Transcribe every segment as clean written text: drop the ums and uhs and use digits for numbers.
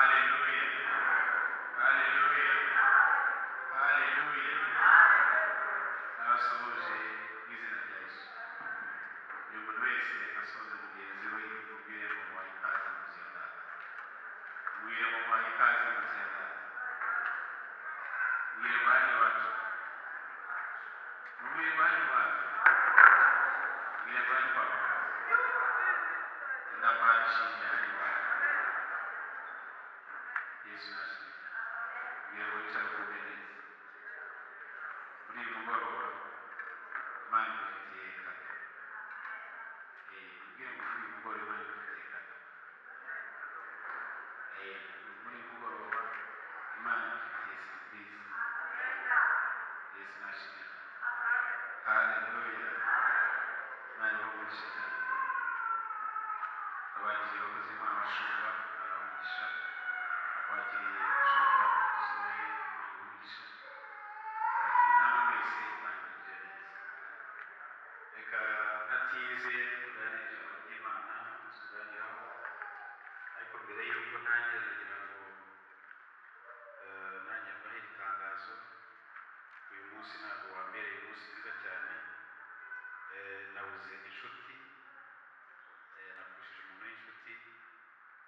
Haleluya. Haleluya. Haleluya. Nabasuhuje mu izina rya Yesu. Buri muntu wese asuhuze mugenzi we, mubwire ngo muhaye ikaze mu nzu ya Data. Mubwire ngo muhaye ikaze mu nzu ya Data. Mubwire ngo hano iwacu. Mubwire ngo hano iwacu. Mubwire ngo hano kwa Muganga. Ndakwakiriye hano iwacu. Yesu nashimwe cyane. Mubwire ngo wicare ugubwe neza. Muri uyu mugoroba Imana igufitiye kado. Mubwire ngo muri uyu mugoroba Imana igufitiye kado. Muri uyu mugoroba Imana igufitiye surprise. Yesu nashimwe cyane. Haleluya. Imana ibahe cyane. Abakiriye abakozi b'Imana bashumba, Imana ibahe umugisha. Akwakiriye mushumba dusuye, Imana ibahe umugisha. Abakiriye namwe mwese, Imana ibagirire neza. Reka ntatinze tuganire ijambo ry'Imana tuganiraho, ariko mbere y'uko ntangira ndagira ngo nanjye mbahe iri tangazo. Uyu munsi ntabwo wambereye umunsi mwiza cyane. Nabuze inshuti, napfushije umuntu w'inshuti,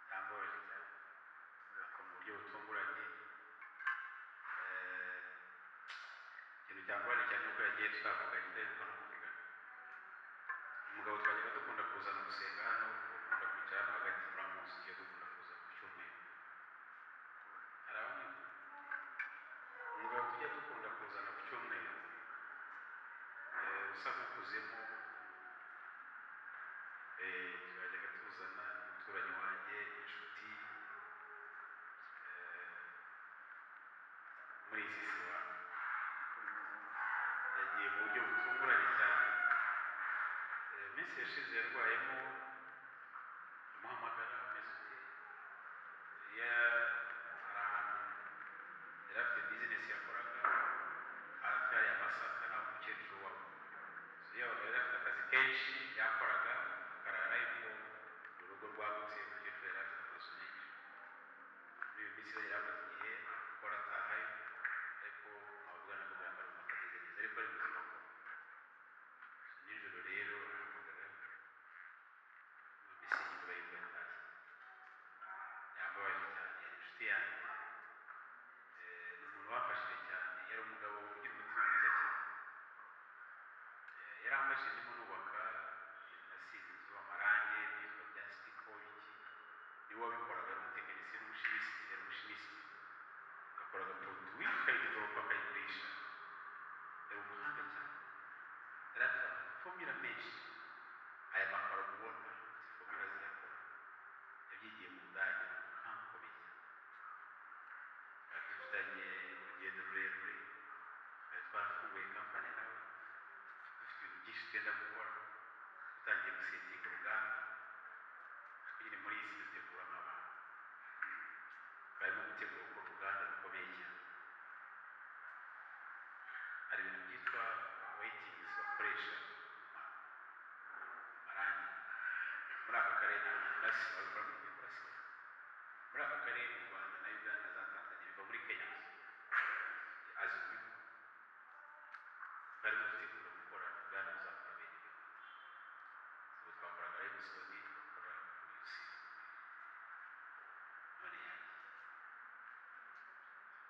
yambabaje cyane ariko mu buryo butunguranye. Ikintu cyambabaje cyane ni uko yagiye tutavuganye, ndaheruka no kuvugana. Umugabo twajyaga dukunda kuzana gusenga hano, ukunda kwicara hano hagati, muramuzi, tujya dukunda kuza ku cyumweru. Hari abamwibuka? Umugabo tujya dukunda kuzana ku cyumweru, usa nk'ukuzemo, twajyaga tuzana umuturanyi wanjye, inshuti, muri iyi si wacu. Yagiye mu buryo butunguranye cyane. Iminsi yashize yarwayemo, amuhamagara ameze ute? Hari ahantu yari afite bizinesi yakoraga hafi hariya Masaka, naho umukecuru wabo. So yabaga yari afite akazi kenshi yakoraga, akarara ariko urugo rwagutse, umukecuru yari afite amazu menshi. Muri iyo minsi yari amaze igihe akora atahayo, ariko mwavugana muganga arumva atameze neza, ariko ari muzima koko. Nijoro rero arahamagara, numvise inkuru y'uko yatashye. Yambabaje cyane, yari inshuti yanjye. Ni umuntu wamfashije cyane, yari umugabo ugira umutima mwiza cyane. Yaramfashije ndimo nubaka, nasize inzu amarangi, byitwa bya sitiko biki, niwe wabikoraga, yari umutekinisiye n'umushimisite, yari umushimisite. Yakoraga produit akayidevelopa akayigurisha. Yari umuhanga cyane. Yari afite amafomula menshi. Aya makaro mubona, afite fomula ziyakora. Yabyigiye mu Budage, ni umuhanga ukomeye cyane. Twari dufitanye urugendo rurerure, twari twarafunguye kampani nawe, dufite ibintu byinshi twenda gukora, dutangiye gusetinga uruganda, ariko nyine muri iyi si dutegura nk'abantu. Twarimo gutegura gukora uruganda rukomeye cyane. Hari ibintu byitwa weyitingizi bakoresha mu marangi. Muri aka karere nta na sima babikora muri bikora sima. Muri aka karere mu Rwanda na Uganda na za Tanzania biva muri Kenya gusa. Azi kubikora. Barimo gutegura gukora uruganda ruzakora bene ibyo. Ubu twakoraga limestone, tugakora kuyusi. None yagiye.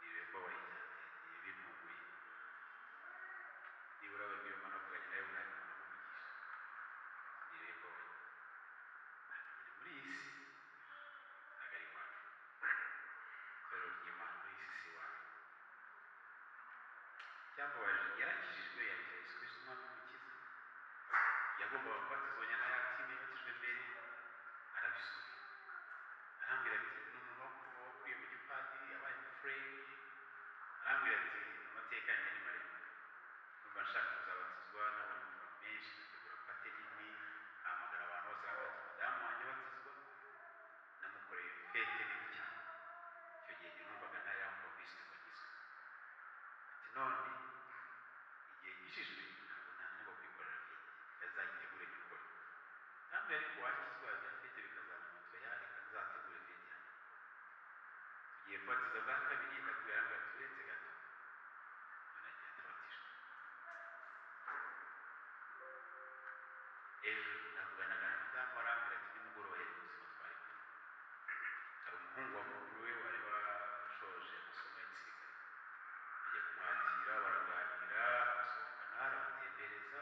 Niriwe mbabaye cyane, yagiye bintunguye. Nibura we niyo mpamvu navuganye nawe bwa nyuma nkamuvugisha. Niriwe mbabaye. Ariko nyine muri iyi si ntabwo ari iwacu. Itorero ry'Imana muri iyi si si iwacu. Icyambabaje, yarakijijwe, yakira Yesu Kristo umwami n'umukiza. Yagombaga kubatizwa na ya timu yabatijwe mbere, arabisubika. Arambwira ati ni umuntu wakuriye mu gipadiri, yabaye umufurere. Arambwira ati amateka yanjye ni maremare. Numva nshaka kuzabatizwa, nabonye amafaranga menshi, nategura pate nini, ahamagara abantu bose, arambwira ati madamu wanjye abatizwa, namukoreye fete nini cyane. Icyo gihe njye numvaga ntari yamukomvise ngo akizwe. Ati none igihe nkijijwe ntabwo nananirwa kwikorera fete, azayitegure nyikore. Namwe ariko wakizwa bya fete bikazana. Ngiye kubatiza bwa kabiri, ndakubwira ngo ati uretse gato, none agiye atabatijwe. Ejo navuganaga na mudamu, arambwira ati nimugoroba yari muzima, twari kumwe. Hari umuhungu wa mukuru we wari washoje amasomo ya gisirikare, ajya kumwakira, baraganira, arabasohokana, arabatembereza,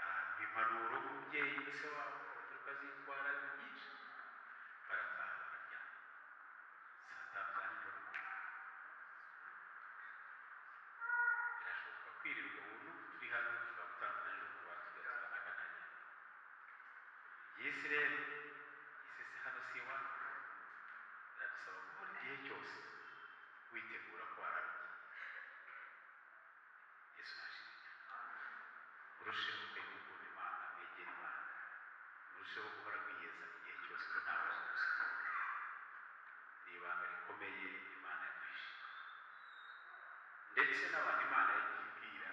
amuha impanuro nk'umubyeyi nka se wabo, ababwira uko azitwara, ibintu byinshi. Barataha, bararyama saa 5 za nijoro. Birashoboka kwirirwa ubuntu turi hano, dushobora gutandukana ejo kuva batubwira ati kanaka ntagenda. Iyi rero isi si hano, si iwacu. Biradusaba guhora igihe cyose witegura ko wararugiye. Yesu nashimwe cyane. Murusheho gukunda Imana, mwegera Imana, murusheho guhora mwiyeza igihe cyose, ko ntawe uzi ugusiga. Ni ibanga rikomeye Imana yaduhishe, ndetse n'abantu Imana yagiye ibwira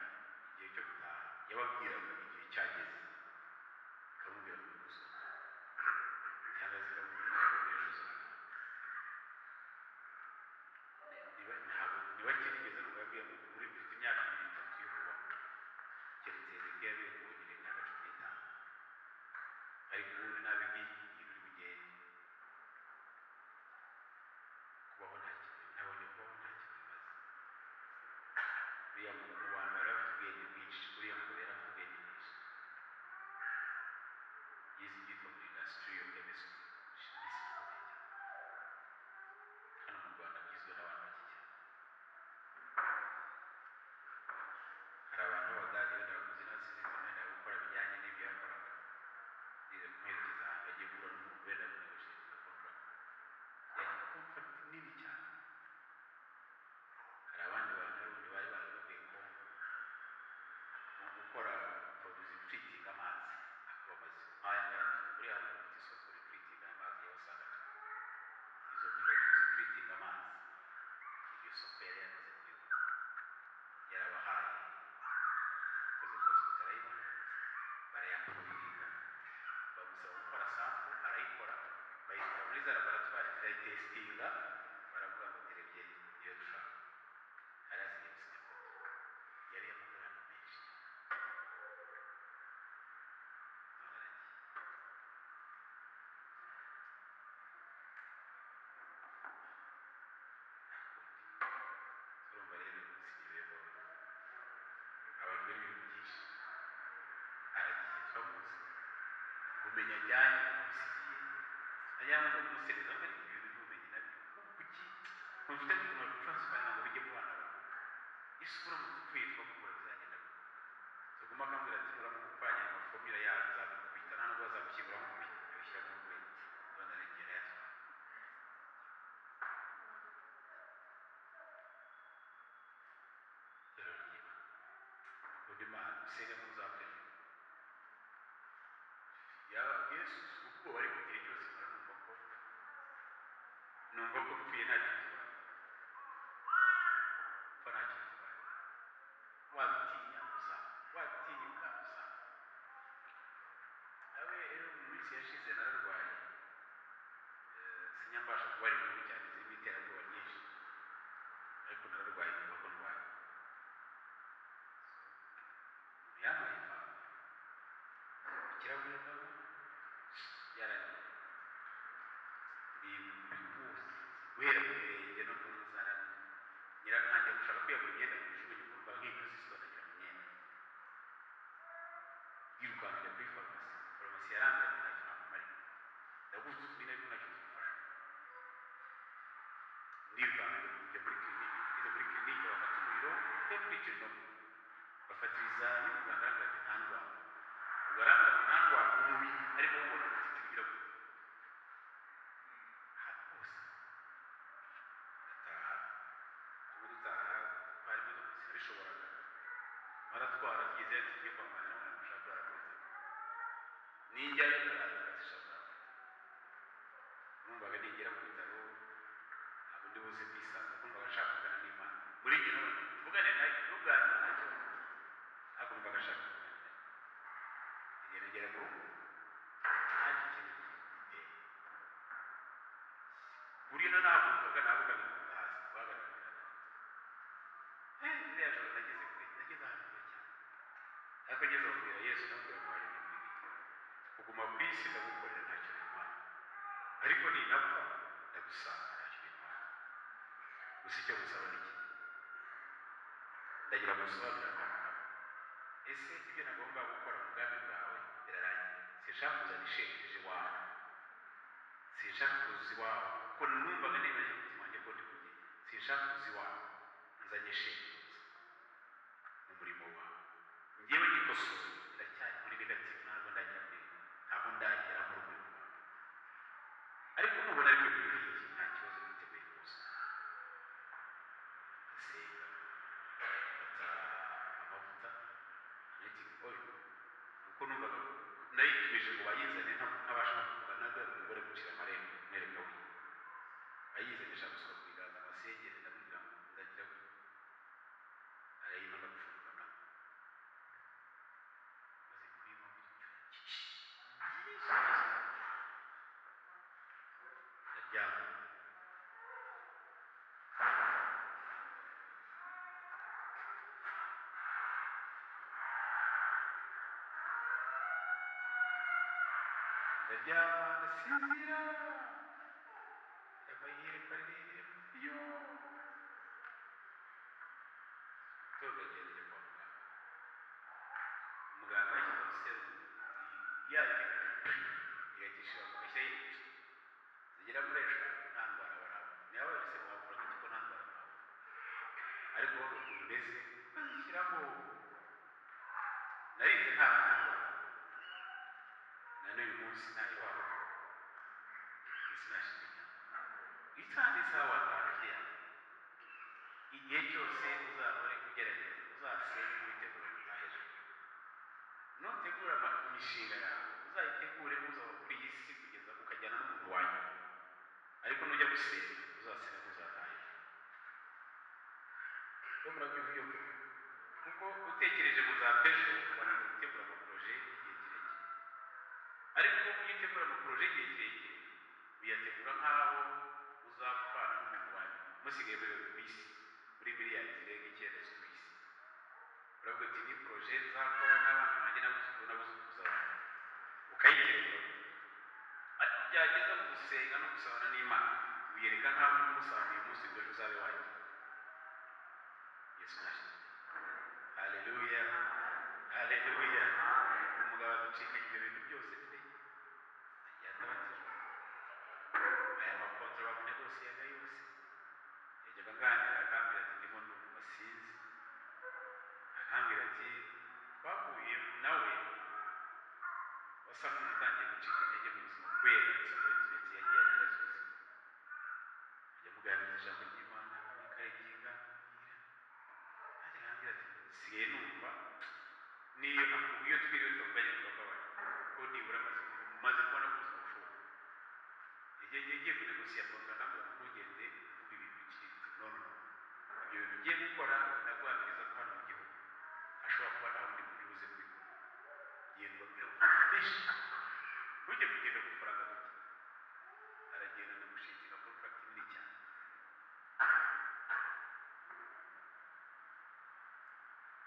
igihe cyo gutaha, yababwiraga igihe cyageze, ikamubwira ngo uyu munsi urataha, cyangwa se ikamubwira ngo ejo uzataha. Ntabwo niba kirigeze numva yabwiye ngo uri ufite imyaka 2, 3 yo kubaho, keretse Hezekiya yabiye kumwongerera imyaka 15, ariko ubundi nabibwiye igihe uri bugende. Kubaho nta kintu, nabonye kubaho nta kintu bimaze. Uriya mu bantu bari bafite ubwenge bwinshi, uriya mugabo yari afite ubwenge bwinshi, yize ibyitwa muri industrial chemistry, chemistry ikomeye cyane. Hano mu Rwanda byizwe n'abantu bake cyane. Hari abantu b'Abadage wenda bakuze n'abasize ibintu wenda gukora bijyanye n'ibyo yakoraga, yize kumuherekeza ahantu agiye guhura n'umuntu wenda kunegotiatinga contract, yari contract nini cyane. Hari abandi bantu rero ubundi bari baje bavuye Kongo mu gukora produce treating amazi akaba mazima nk'aya ngaya tunywa. Buriya hari umuntu ufite isoko ritreating aya mazi yabasanga tunywa, izo produce treating amazi, iryo soko yari yamaze kuribona, yarabahaye, akoze project arayibona, barayapprovinga, bamusaba gukora sample arayikora, bayishyira muri za laboratwari zirayitestinga, baravuga ngo terebye niyo dushaka. Hari hasigaye gusinya contract, yari amafaranga menshi cyane. None aragiye. Nta kundi. Urumva rero uyu munsi niwe mbabara, abajwe n'ibintu byinshi. Aragiye, turamuzi, ubumenyi ajyanye amusigiye, najya nkunda kumusereza, ariko ibintu by'ubumenyi nabyo kuki ntufite ukuntu transfer ngo bijye mu bana bawe? Ese uramutse upfuye twakubura, bizagenda gute? Tuguma akambwira ati nuramuka upfanye aya maformula yawe nzagukubita, nta nubwo bazagushyingura nkukubita, abishyiramo urwenya. None aragiye, arayatwara. Itorero ry'Imana, ukunda Imana, usenge ntuzapfe ejo. Yaba Yesu ubwoba, ariko igihe cyose mpora numva ko mpfuye ntacyo bitwaye, gupfa ntacyo bitwaye. Wabitinya uzapfa, wabitinyuka uzapfa. Nawe rero mu minsi yashize nararwaye, sinyambasha kubara inkuru cyane zirimo iterabwoba ryinshi, ariko nararwaye, numva ko ndwaye. Umuntu yampaye fanta ikirahure ndanywa, byarangiye ndibwa umubiri wose guhera mu birenge no mu nzara, ntangira gushaka kwiyagura imyenda ngo njugunye, kumva nk'inka zisondagira mu myenda. Yirukanka njya kuri farumasi, farumasi yarambwira ati ntacyo nakumarira, ndagutse utunini ariko ntacyo tugufasha. Ndirukanka njya muri clinique, ngeze muri clinique bafata umuriro, temperature normal, bafata ibizami, muganga arambwira ati nta ndwara. Ubwo arambwira ngo nta ndwara, umubiri arimo wubona gutitira ugira gute ahantu hose. Ndataha, turimo dutaha twari imodoka, sinabishoboraga, baratwara, tugeze tugiye kwa muganga, nabona ngo ushaka kurara mu bitaro, ninjyayo naraduka, zishaka kurara mu bitaro. Numvaga ningera mu bitaro ntabwo ndi buze kwisanga, numvaga nshaka kuvugana n'Imana muri njye, nabona mvugane nayo n'ubwa nyuma nta kibazo, ariko numvaga nshaka kuvugana nayo. Ngenda ngera mu rugo haje ikintu giteye, ku buryo nahagurukaga nahagurukaga isi ndagukorera ntacyo bintwaye, ariko ninapfa ndagusanga ntacyo bintwaye. Gusa icyo gusaba ni iki, ndagira ngo usobanurire akantu kamwe. Ese ibyo nagomba gukora mu bwami bwawe birarangiye? Sinshaka kuzana ishekeje iwawe, sinshaka kuza iwawe, kuko numvaga nemeye umutima wanjye ko ndi kugenda. Sinshaka kuza iwawe nzanye sheke mu murimo wawe. Njyewe nikosoye ndacyari muri negative, ntabwo ndagera muri, ntabwo ndagera muri umurimo wawe. Ariko nubona aribyo bikwiriye, nta kibazo, niteguye kuza. Ndasenga, mfata amavuta anointing oil, kuko numvaga nayitumije ngo bayizane, ntabasha no kuvuga nawe umugore gucira amarembo nereka we ayizanye, ashaka gusuka ku biganza amasengere, ndamubwira ngo ndagira gutya, arayima, ndapfundura nawe maze kuyima ndaryama. Ndaryama ndasinzira, amayerekwa rirerire yo gitondo agenda ajya kwa muganga. Umuganga yashyizeho serumu ya yindi igahita agashyiraho indi zigera muri 5, nta ndwara barabona. Niba wese mwavuraga iki ko nta ndwara mwabona, ariko ukuntu bimeze bazishyiramo, narinze nta ndwara na n'uyu munsi ntayibaho. Isi nashimye cyane. Isaha n'isaha wataha yanjye. Igihe cyose uzahore ugerageza, uzasenge witegura gutaha ejo. Nutegura imishinga yawe, uzayitegure nk'uzaba kuri iyi si kugeza ukajyana n'umuntu wanyu. Ariko nujya gusenga, uzasenga nk'uzataha ejo. Rero murabyumva ibyo mvuga, kuko utekereje ngo nzapfa ejo, wananirwa gutegura amaporoje y'igihe kirekire. Ariko iyo utegura amaporoje y'igihe kirekire, uyategura nk'aho uzapfana n'umuntu wanyu musigaye muri ku isi, muri miliyari zirenga 9 z'uyu isi. Uravuga uti ni poroje nzakora n'abana banjye n'abuzukuru n'abuzukuruza banjye, ukayitegura. Ariko byageza mu gusenga no gusabana n'Imana, uyereka nk'aho urimo umusanga uyu munsi ngo ejo uzabe wagiye. Yesu nashimwe, haleluya, haleluya. Umugabo aducikanye ibyo bintu byose pe, agiye atabatijwe. Aya makontra bamunegosiyaga yose, yajyaga aganira akambwira ati ndimo ndumva sinzi, akambwira ati twahuye nawe wasa nk'umuntu utangiye gucika intege mu buzima kubera disappointment yagiye agira z'ubuzima. Ajya amuganiriza ijambo ry'Imana, akamukareginga, ajya akambwira ati nsigaye numva niyo iyo twiriwe tuvuganye turababaye, ko nibura maze kubona ko ubuzima bushoboka. Yagiye kunegosiya kontra, akambwira ngo ntugende uvuga ibintu biciriritse, no no no, ibyo bintu ugiye gukora ndaguhamiriza ko hano mu gihugu hashobora kuba nta wundi muntu ubuze kubikora. Genda ubabwire amafaranga menshi, ntujye kugenda ku mafaranga make. Aragenda ndamushingira contract nini cyane.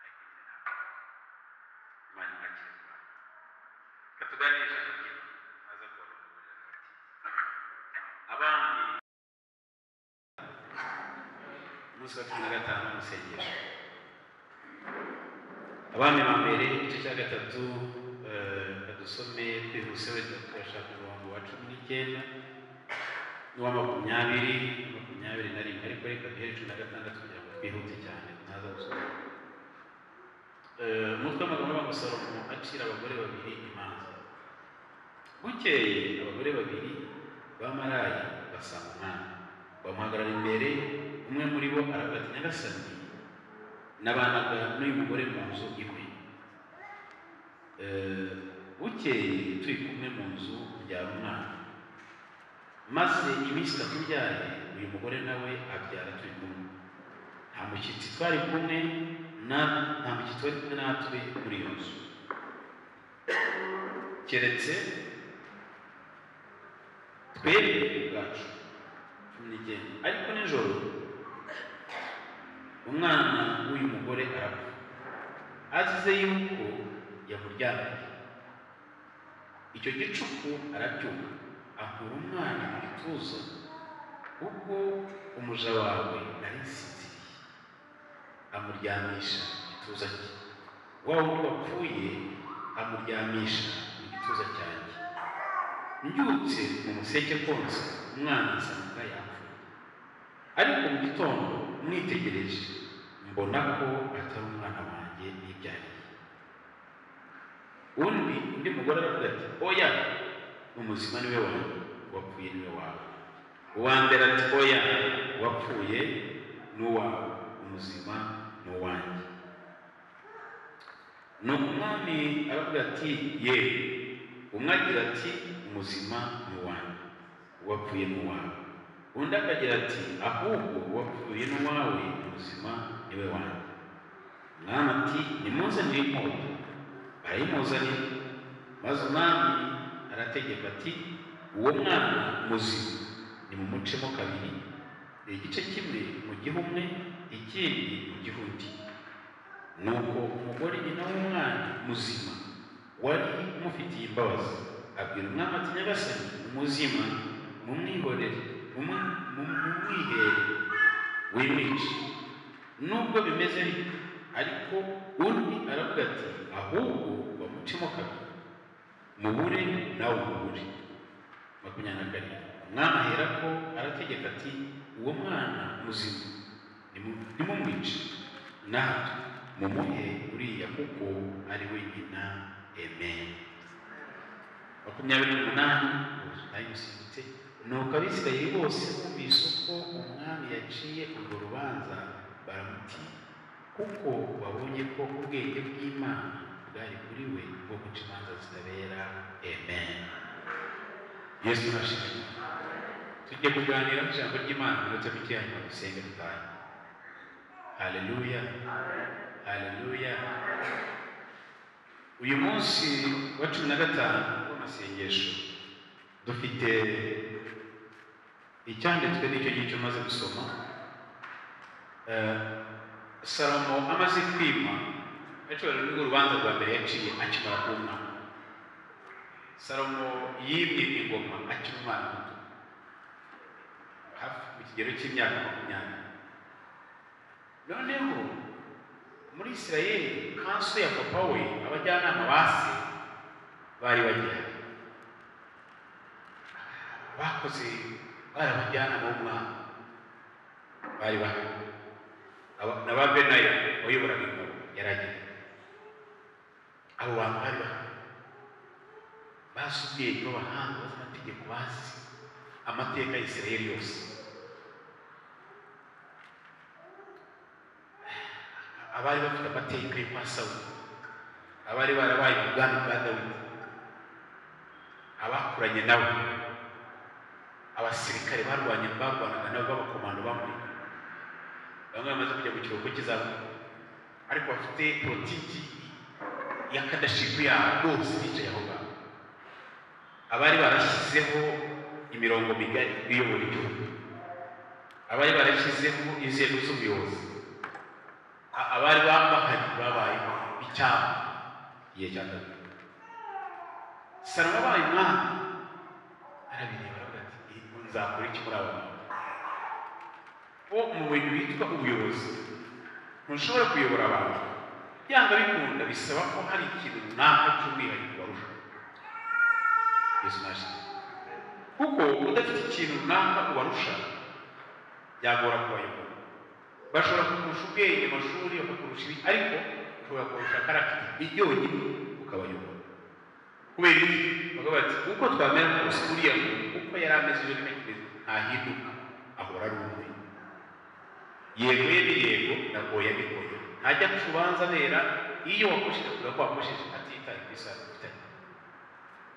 Ariko nyine ntabwo Imana imwakire mu bantu. Reka tuganire ijambo ry'Imana, aza kubarondogorera bati abandi umunsi wa 15 w'amasengesho. Abami ba mbere igice cya 3, kadusome twihuse, wenda turashaka umurongo wa 19 n'uwa 20, 21, ariko reka duhere 16 kugira ngo twihute cyane ntaza gusoma. Umutwe w'amagambo ngo Salomo acira abagore babiri imanza. Bukeye abagore babiri b'amaraya basanga umwami, bamuhagarara imbere. Umwe muri bo aravuga ati nyagasani, nabanaga n'uyu mugore mu nzu iwe. Bukeye turi kumwe mu nzu mbyara umwana, maze iminsi 3 mbyaye, uyu mugore nawe abyara turi kumwe. Nta mushyitsi twari kumwe na nta mushyitsi wari kumwe natwe muri iyo nzu, keretse twebwe ubwacu. 19. Ariko nijoro umwana w'uyu mugore arapfa, azize yuko yamuryamiye. Icyo gicuku arabyuka, akura umwana mu gituza, ubwo umuja wawe nari nsinziriye, amuryamisha mu gituza cye. Wa wundi wapfuye amuryamisha mu gituza cyanjye. Mbyutse mu museke konsa umwana, nsanga yapfuye. Ariko mu gitondo mwitegereje, mbona ko atari umwana wanjye nibyariye. Undi mugore aravuga ati: "Oya, umuzima niwe wanjye, uwapfuye niwe wawe." Uwa mbere ati: "Oya, uwapfuye ni uwawe, umuzima ni uwanjye." Nuko umwami aravuga ati: "Yewe." Umwe agira ati: "Umuzima ni uwanjye, uwapfuye ni uwawe." Undi akagira ati: "Ahubwo uwapfuye ni uwawe, umuzima niwe wanjye." Umwami ati: "Nimuzanire inkota." Barayimuzanira. Maze umwami arategeka ati: "Uwo mwana muzima nimumucemo kabiri, igice kimwe mu gihe umwe, ikindi mu gihe undi." Nuko umugore nyina w'umwana muzima wari umufitiye imbabazi abwira umwami ati: "Nyagasani, umuzima mumwihorere, mumwihere, wimwice nubwo bimeze bityo." Ariko undi aravuga ati: "Ahubwo bamucemo kabiri, mubure nawe umubure." 27. Umwami aherako arategeka ati: "Uwo mwana muzima ntimumwice na hato, mumuhe uriya kuko ari we nyina." Amen. 28, nayimusimbutse. Nuko Abisirayeli bose bumvise uko umwami yaciye urwo rubanza, baramutinya, kuko babonye ko ubwenge bw'Imana bwari kuri we bwo guca imanza zitabera. Amen. Yesu nashimwe. Tujye kuganira ku ijambo ry'Imana minota mike, hanyuma dusenge dutahe. Haleluya, haleluya. Uyu munsi wa 15 w'amasengesho dufite icyanditswe n'icyo ngicyo maze gusoma. Salomo amaze kwima, yaciwe n'urwo rubanza rwa mbere yaciye akimara kuba umwana. Salomo yimye ingoma akiri umwana muto, hafi mu kigero cy'imyaka 20. Noneho muri Isirayeli, council ya papa we, abajyanama ba se bari bagihari, bakoze bari abajyanama b'umwami, bari bahari. Na ba Benaya wayoboraga ingabo yaragiye. Abo bantu bari bahari, bazi ubwenge, b'abahanga, bazi amategeko, bazi amateka ya Isirayeli yose. Abari bafite amateka yo kwa Sawuli, abari barabaye mu bwami bwa Dawidi, abakuranye nawe, abasirikare barwanye, barwanaga nabo, b'abakomando bamurika, bamwe bamaze kujya mu kiruhuko cy'izabukuru ariko bafite politiki ya kadashiku yabo, bose bicaye aho ngaho. Abari barashyizeho imirongo migari iyobora igihugu, abari barashyizeho inzego z'ubuyobozi, abari bahari babaye icyama igihe cya Dawidi. Salomo abaye umwami arabireba, aravuga ati: "Nzakora iki muri aba bantu?" Bo mu bintu bitwa ubuyobozi, ntushobora kuyobora abantu byanga bikunda bisaba ko hari ikintu runaka cy'umwihariko barusha. Yesu nashimwe. Kuko udafite ikintu runaka ubarusha, byagora kubayobora. Bashobora kukurusha ubwenge, amashuri, bakakurusha ibi, ariko ushobora kurusha caractère yonyine ukabayobora. Kubera iki? Bakavuga bati: "Uko twamera kose, uriya muntu uko yari ameze ejo niko akimeze, ntahinduka, ahora ari umwe. Yego ye ni yego na oya ni oya, ntajya aca urubanza abera. Iyo wakosheje avuga ko wakosheje, atitaye ku isano ufitanye."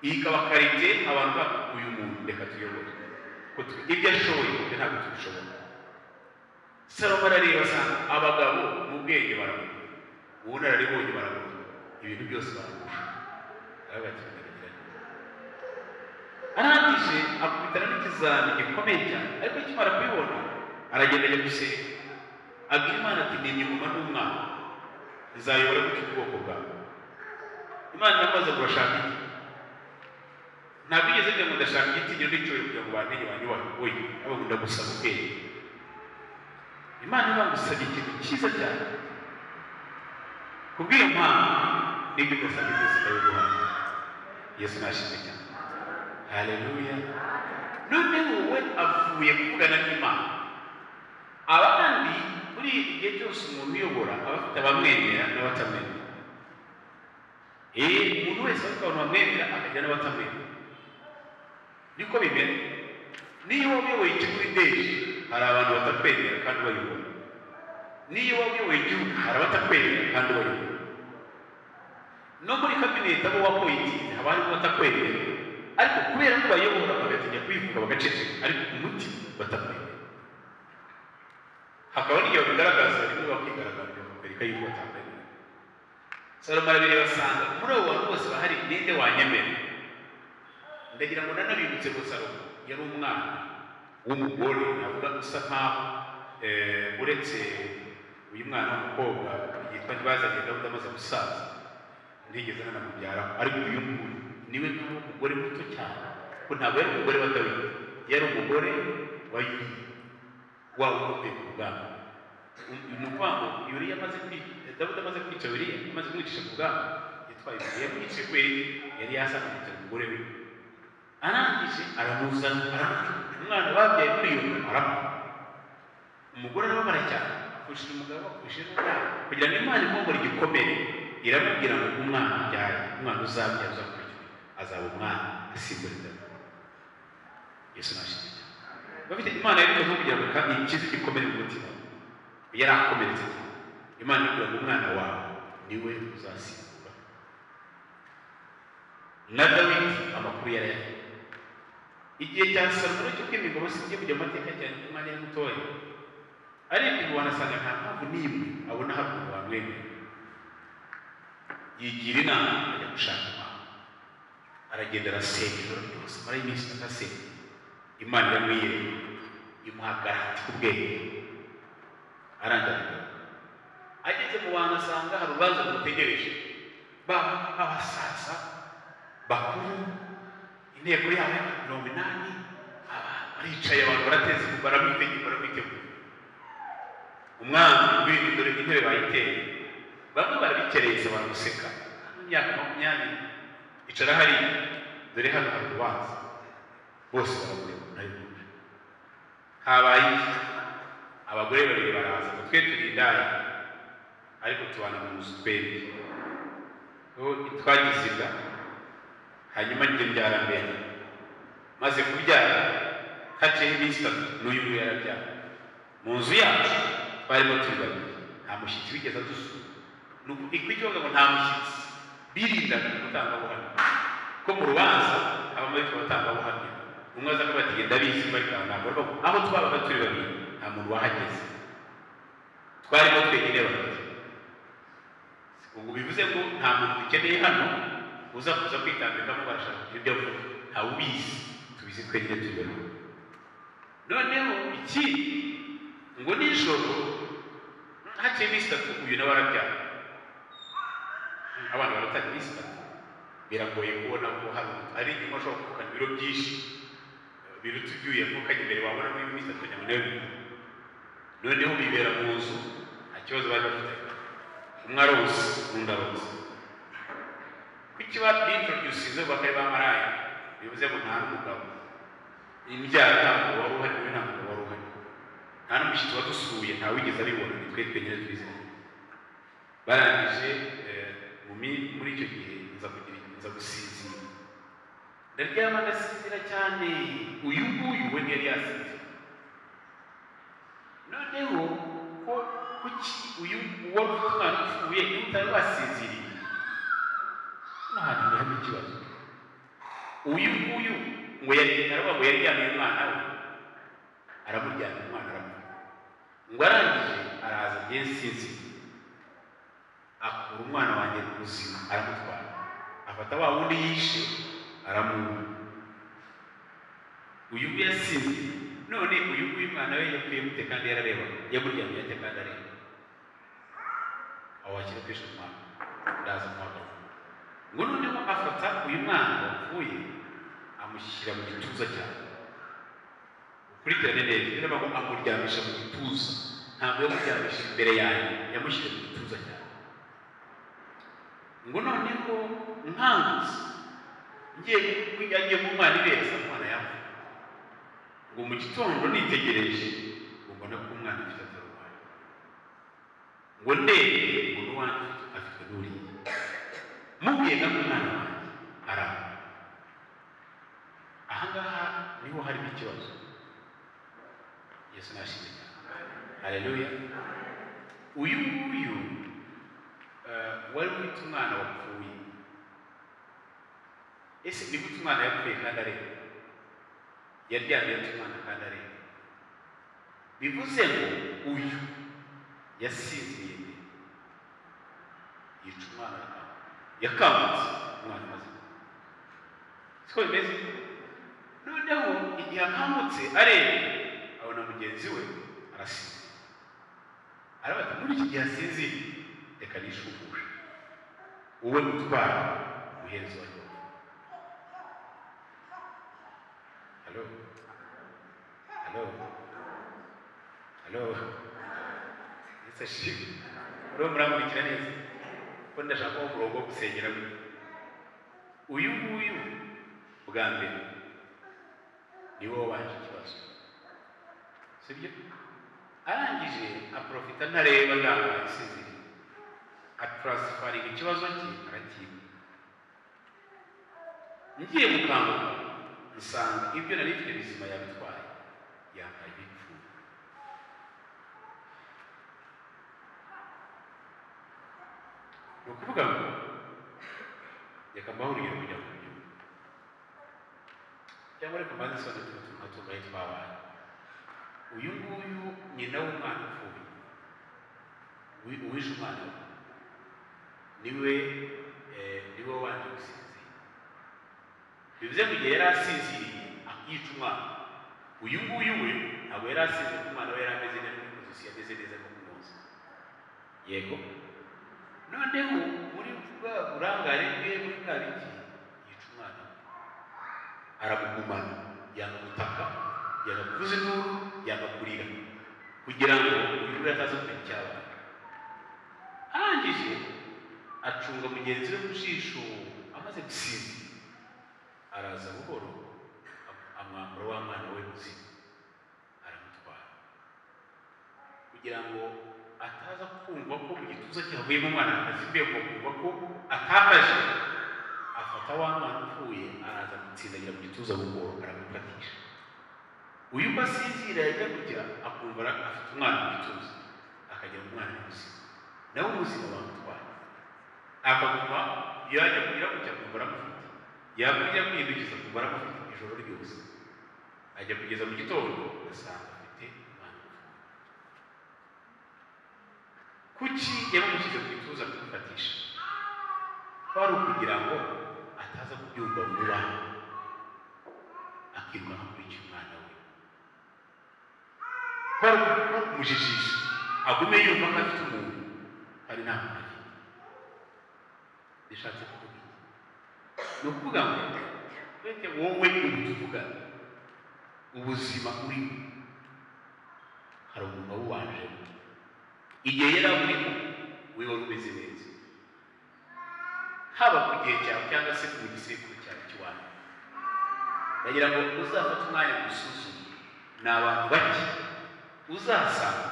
Iyi ikaba qualité abantu bavuga: "Uyu muntu reka tuyobore, ko ibyo ashoboye ibyo ntabwo tubishobora." Salomo arareba asanga abagabo mu bwenge baramurusha, ubunararibonye baramurusha, ibintu byose baramurusha. Aravuga ati: "Ndabigira nte?" Arangije akubitana n'ikizami gikomeye cyane, ariko akimara kubibona aragenda ajya gusenga, abwira Imana ati: "Nimye ingoma n'umwana, nzayobora gutya ubwoko bwawe?" Imana iramubaza ngo: "Urashaka iki?" Ntabwo yigeze agira ngo ndashaka igitinyiro n'icyubahiro kugira ngo bantenye banyubahe, oya, ahubwo ndagusaba ubwenge. Imana ibagusabye ikintu cyiza cyane. Kubw'iyo mpamvu n'ibyo udasabye byose ndabiguha. Yesu nashimwe cyane. Haleluya. Noneho we avuye kuvugana n'Imana. Abandi muri igihe cyose umuntu uyobora aba afite abamwemera n'abatamwemera. Umuntu wese afite abantu bamwemera akagira n'abatamwemera. Niko bimera. Niyo waba uyoboye ikigo uri deje, hari abantu batakwemera kandi bayobora. Niyo waba uyoboye igihugu, hari abatakwemera kandi bayobora. No muri kabineti abo wapointinze haba harimo abatakwemera, ariko kubera ko bayobora bagatinya kwivuga bagaceceka, ariko umutima batakwemera. Hakaba n'igihe babigaragaza, rimwe bakigaragaza bakwereka yuko batakwemera. Salomo arabireba asanga muri abo bantu bose bahari ninde wanyemera. Ndagira ngo nanabibutse ngo Salomo yari umwana w'umugore, navuga usa nkaho uretse uyu mwana w'umukobwa yitwa Ntibazaniye Dawudi amaze gusaza, ntigeze ananamubyaraho, ariko uyu nguyu niwe nkaho umugore muto cyane, ko ntabwo yari umugore wa Dawidi, yari umugore wa Yuriya wa wundi ku bwami. Ni ukuvuga ngo Yuriya amaze kwica, Dawidi amaze kwica Yuriya, amaze kumwicisha ku bwami, yitwaye Yuriya, yamwiciye kubera iki? Yari yasanze umugore we. Arangije aramuzana, arapfa. Umwana babyaye muri iyo nda arapfa. Umugore arababara cyane, apfushije umugabo, apfushije n'umwana. Kugira ngo Imana imwomore igikomere, iramubwira ngo umwana ubyaye, umwana uzabyara uzakurikira, azaba umwana asimbura Dawidi. Yesu nashimwe cyane. Bafite Imana yabikoze kugira ngo ikize igikomere mu mutima we. Yari akomeretse cyane. Imana iramubwira ngo umwana wawe niwe uzasimbura. Na Dawidi amakuru yari ayafite. Igihe cya Salomo cyo kwima ingoma, singiye kujya mu mateka cyane kuko umwanya ari mutoya, ariko ibi wanasanga nta mpamvu n'imwe abona hari umuntu wamwemera. Yigira inama ajya gushaka Imana, aragenda arasenga ijoro ryose, amara iminsi itatu asenga. Imana iramwiyereka, imuha garanti ku bwenge. Arangira ageze mu bantu asanga hari urubanza rumutegereje, baba abasaza bakuru, inteko yabo y'abantu 80, baricaye, abantu barateze, baramwitegura, baramwitegura. Umwami w'ibintu, dore intebe bayiteye, bamwe barabitereza baramuseka. Imyaka 20 icara hariya, dore hano hari urubanza, bose baramureba nabimuje. Habaye iki? Abagore babiri baraza ngo twe turi indaya, ariko tubana mu nzu twembi, twagize inda, hanyuma njye mbyara mbere. Maze kubyara haciyeho iminsi 3, n'uyu nguyu yarabyara. Mu nzu yacu twarimo turi babiri, nta mushyitsi wigeze adusura. Ni kuki ngo nta mushyitsi? Birindaga umutangabuhamya, ko mu rubanza habamo abitwa abatangabuhamya. Umwe aza akavuga ati genda bizi bari ntabwo aho twabaga turi babiri nta muntu wahageze, twarimo twenyine babiri. Ubwo bivuze ngo nta muntu dukeneye hano uza kuza kwitambikamo barashaka kugira ibyo avuga, ntawe ubizi, tubizi twenyine turi babiri. Noneho ikindi ngo nijoro haciye iminsi 3 uyu nawe arabyara. Abana baratanga iminsi 3, biragoye kubona ko hari ari inyuma ashobora kuvukana ibiro byinshi biruta ibyo yavukanye imbere, wabona muri iminsi 3 kugira ngo nawe bimwe. Noneho bibera mu nzu, nta kibazo bari bafite, umwe aronse undi aronse. Kuki bintroducinze bakari ba maraya? Bivuze ngo nta n'umugabo, imbyaro nta mugabo wari uhari, nawe nta mugabo wari uhari, nta n'umushyitsi wadusuye, nta wigeze abibona, ni twe twenyine twizeye. Barangije muri icyo gihe nza gusinzira, ndaryama ndasinzira cyane. Uyu nguyu we ntiyari yasinzira. Noneho ko kuki uyu wari ufite umwana upfuye niba utari wasinziriye? Hano hantu harimo ikibazo. Uyu nguyu ngo yari aravuga ngo yaryamiye umwana we, aramuryamye umwana arapfa. Ngo arangije araza agiye nsinziriye, akura umwana wanjye mu buzima aramutwara, afata wa wundi yishe aramuha. Uyu nguyu yasinziriye, none uyu nguyu umwana we yapfuye gute kandi yarareba? Yamuryamiye ate kandi areba? Aho wakira kwisha umwana, ndaza kumuhagarika. Ngo noneho afata uyu mwana wapfuye Amushyira mu gituza cyane. Ukurikirane neza, niyo ngo amuryamisha mu gituza, ntabwo yamuryamisha imbere yanjye, yamushyira mu gituza cyane. Ngo noneho nkangutse ngiye yagiye mu mwana ibeza, umwana yapfa. Ngo mu gitondo nitegereje ngo mbona ko umwana afite atarwaye, ngo ndebye umuntu wanjye afitwe n'uriya, mubwiye na umwana wanjye arapfa. Aha ngaha niho harimo ikibazo. Yesu nashimwe cyane. Haleluya. Uyu nguyu wari ufite umwana wapfuye. Ese ni gute umwana yapfuye kandi areba? Yaryamye afite umwana kandi areba. Bivuze ngo uyu yasinziriye mbere, yica umwana yakangutse umwana amaze. Siko bimeze? Noneho igihe akangutse areba, abona mugenzi we arasinziriye. Arabati muri iki gihe asinziriye, reka nishubuje wowe utwara umuhereza wa Yehova. Halo, halo, halo. Yesu ashimwe. Uriho murankurikira neza ko ndashaka ko umurongo wo gusengeramo. Uyu nguyu bwa mbere ni wowe wabanje ikibazo, sibyo? Arangije aprofita ntareba ntabwo asinziriye, atransfaringa ikibazo cye arakiba. Ngiye gukanguka nsanga ibyo nari mfite bizima yabitwaye, yambaye ibipfuye. Ni ukuvuga ngo reka mbahe urugero kugira ngo ubyumve, cyangwa reka mbanze nsobanure tuno tuntu nka tungahe twabaye. Uyu nguyu nyina w'umwana upfuye, uwishe umwana we, niwe niwe wabanje gusinzira. Bivuze ngo igihe yari asinziriye akica umwana, uyu nguyu we ntabwo yari asinziriye kuko umwana we yari ameze neza muri pozisiyo, ameze neza no kumwoza. Yego. Noneho muri bwa burangare bwe, muri bwa biki, yica umwana we, aramugumana, yanga gutaka, yanga kuvuza induru, yanga kurira, kugira ngo uyu nguyu ataza kumenya icyabaye. Arangije acunga mugenzi we ku jisho, amaze gusinzira araza buhoro amwambura wa mwana we muzima aramutwara, kugira ngo ataza kumva ko mu gituza cye havuyemo umwana akazimbiye, ngo kumva ko atakaje. Afata wa mwana upfuye araza gutsindagira mu gituza buhoro, aramufatisha. Uyu uko asinzira yajya kujya akumva afite umwana mu gituza, akagira umwana muzima, nawe ubuzima bamutwaye. Akaguma yajya kugira gutya akumva aramufite, yakujya kwihindukiza akumva aramufite ijoro ryose, ajya kugeza mu gitondo asanga afite umwana upfuye. Kuki yamushyize ku gituza kumufatisha? Kwari ukugira ngo ataza kubyumva vuba akirukanka kurikira umwana we. Kwari kumujijisha agume yumva ko afite umuntu kandi nta muntu afite. Bishatse kuvuga iki? Ni ukuvuga ngo twete wowe ubu tuvugana, ubuzima urimo hari umuntu wawubanjemo. Igihe yari awurimo we wari umeze neza, haba ku gihe cyawe cyangwa se ku gisekuru cyawe cy'iwanyu. Ndagira ngo uzafate umwanya gusuzume, ni abantu bake uzasanga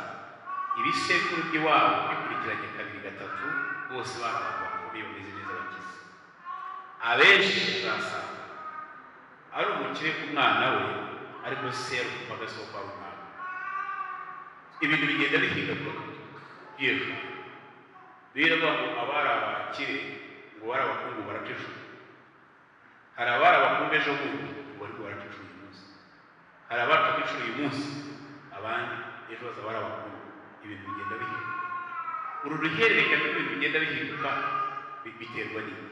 ibisekuru by'iwabo bikurikiranye kabiri gatatu, bose bari abantu bakomeye bameze neza bakize. Abenshi uzasanga ari umukire ku mwana we, ariko se yari umupagasi wo kwa runaka. Ibintu bigenda bihindagurika yewe. Biravuga ngo abari abakire ngo bari abakungu baraca ijuru. Hari abari abakungu ejo bundi ngo barimo baraca ijuru uyu munsi. Hari abacaga ijuru uyu munsi, abandi ejo bazaba ari abakungu. Ibintu bigenda bihinduka. Uru ruhererekane rw'ibintu bigenda bihinduka biterwa n'iki?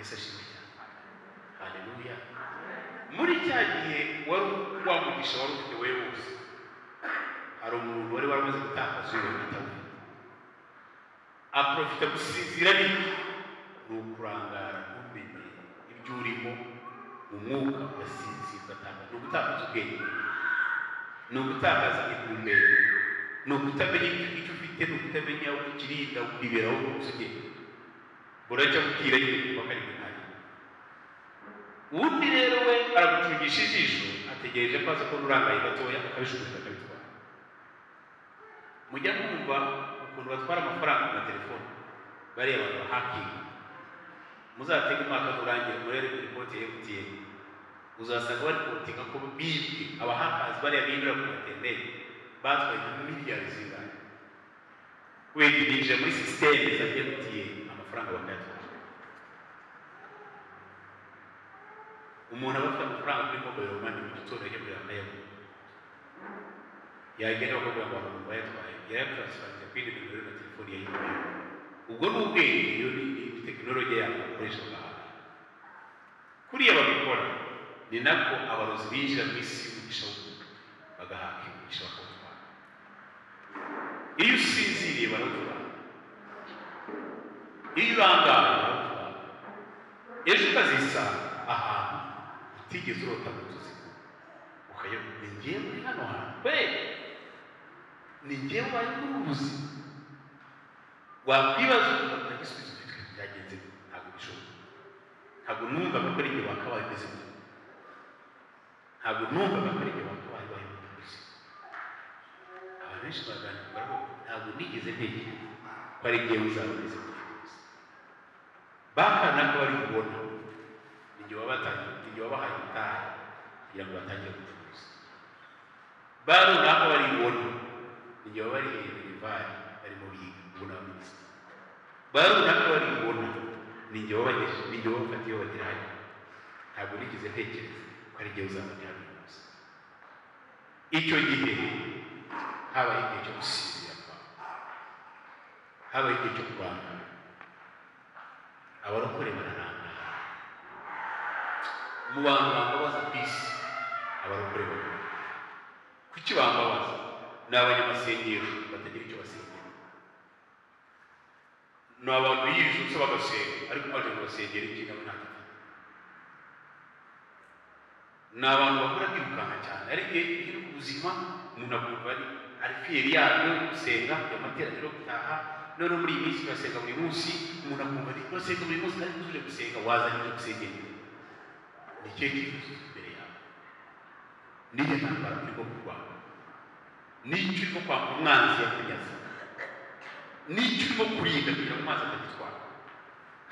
Yesu ashimwe cyane. Haleluya. Muri cya gihe wari wa mugisha wari ufite wowe wose, hari umuntu wari waramaze gutakaza uwo atawufite. Aprofita gusinzira n'iki? Ni ukurangara ntumenye ibyo urimo Mu mwuka ugasinzira, ugatanga. Ni ugutakaza ubwenge, ni ugutakaza intumbero, ni ukutamenya icyo ufite, ni ukutamenya uko ukirinda, ukiberaho ugenda buracya bukira nyine kuba kari nkayo. Undi rero we aragucungisha ijisho, ategereje ko aza kubona urangaye gatoya, akabishukuza akabitwara. Mujya mwumva ukuntu batwara amafaranga ku matelefone, bariya abantu bahakinga. Muzatege umwaka nurangira murebe ripoti ya MTN, uzasanga bari kutinga ko bibwe. Abahakazi bariya binjira ku matenderi batwaye miliyari zingana, wenda binjira muri sisiteme za MTN, amafaranga bakayatwara. Umuntu aba afite amafaranga kuri mobile money, mu gitondo ajya kureba akayabona, yagenda bakabwira ngo abantu bayatwaye, yayataransiferinze ku yindi nimero na telefoni yayikuyeho. Ubwo ni ubwenge, iyo ni tekinoloji yabo bakoresha bahawe. Kuriya babikora ni nako abarozi binjira mu isi y'umugisha w'umuntu, bagahaka umugisha bakawutwara. Iyo usinziriye barawutwara, iyo urangaye barawutwara, ejo ukazisanga ahantu utigeze urota mu nzozi, ukajya ni njyewe uri hano hantu we, ni njyewe ubaye muri ubu buzima. Wakwibaza ukuntu nta gisubizo ufite, byagenze ntabwo bishoboka. Ntabwo numvaga ko ari njye wakabaye umeze gutya, ntabwo numvaga ko ari njye wakabaye ubaye muri ubu buzima. Abantu benshi baraganira baravuga, ntabwo nigeze ntekereza ko ari njyewe uzaba umeze gutya. Bakana ko bari kubona ni njye wabatangiye, ni njye wabahaye umutahe kugira ngo batangire gucuruza. Ba runaka bari kubona ni njye wabariye minerivare barimo biga, ubu ni abaminisitiri. Ba runaka bari kubona ni njye wabagejeje, ni njye wabafatiye bagera hano. Ntabwo nigeze ntekereza ko ari njyewe uzaba ndi hano uyu munsi. Icyo gihe habaye igihe cyo gusinzira kwawe, habaye igihe cyo kurangara. Abarokore bararangara. Mu bantu bambabaza ku isi, abarokore bararangara. Kuki bambabaza? Ni abanyamasengesho batagira icyo basengera. Ni abantu biyiriza ubusa bagasenga, ariko baje ngo basengere iki nabo ntacyo bafite. Ni abantu bakora birukanka cyane, ariko iyo uri ku buzima umuntu akumva ari fiyeri yabyo, gusenga, kujya mu materaniro, gutaha. Noneho muri iyi minsi turasenga buri munsi, umuntu akumva ari urasenga buri munsi, ariko uje gusenga wazanye uje gusengera. Ni ikihe cyifuzo imbere yawe? Niyo ntambara urimo kurwana, n'icyo urimo kwanga umwanzi yakunyaze, n'icyo urimo kurinda kugira ngo amazi atagitwara.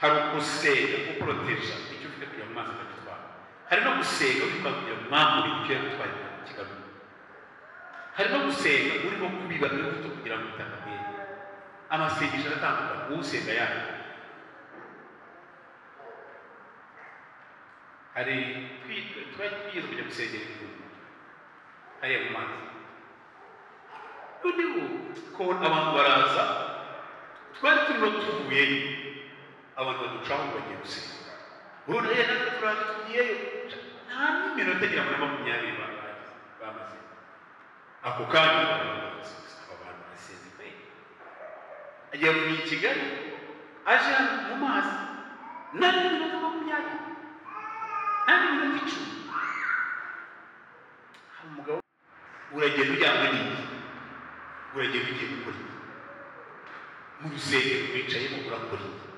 Hari ugusenga uporoteja icyo ufite kugira ngo amazi atagitwara, hari no gusenga wirukanka kugira ngo umwambure icyo yagutwaye kigaruke, hari no gusenga urimo kubiba imbuto kugira ngo ubutaka bwere. Amasengesho aratandukana, usenga yayo. Hari twari twigeze kujya gusengera ibijumba hariya mu mazi, noneho tukabona abantu baraza, twari turimo tuvuyeyo, abantu baducaho ngo bagiye gusenga. Urabona rero natwe turaje tugiyeyo, nta n'iminota igera muri 20 bamaze. Ako kanya aba bantu barasenze pe. Agiye kuva i Kigali aje hano mu mazi, nta n'iminota 20, nta n'iminota 10. Hari umugabo uragenda ujyanywe n'iki? Uragenda ugiye gukora iki? Mu rusengero wicayemo urakora iki?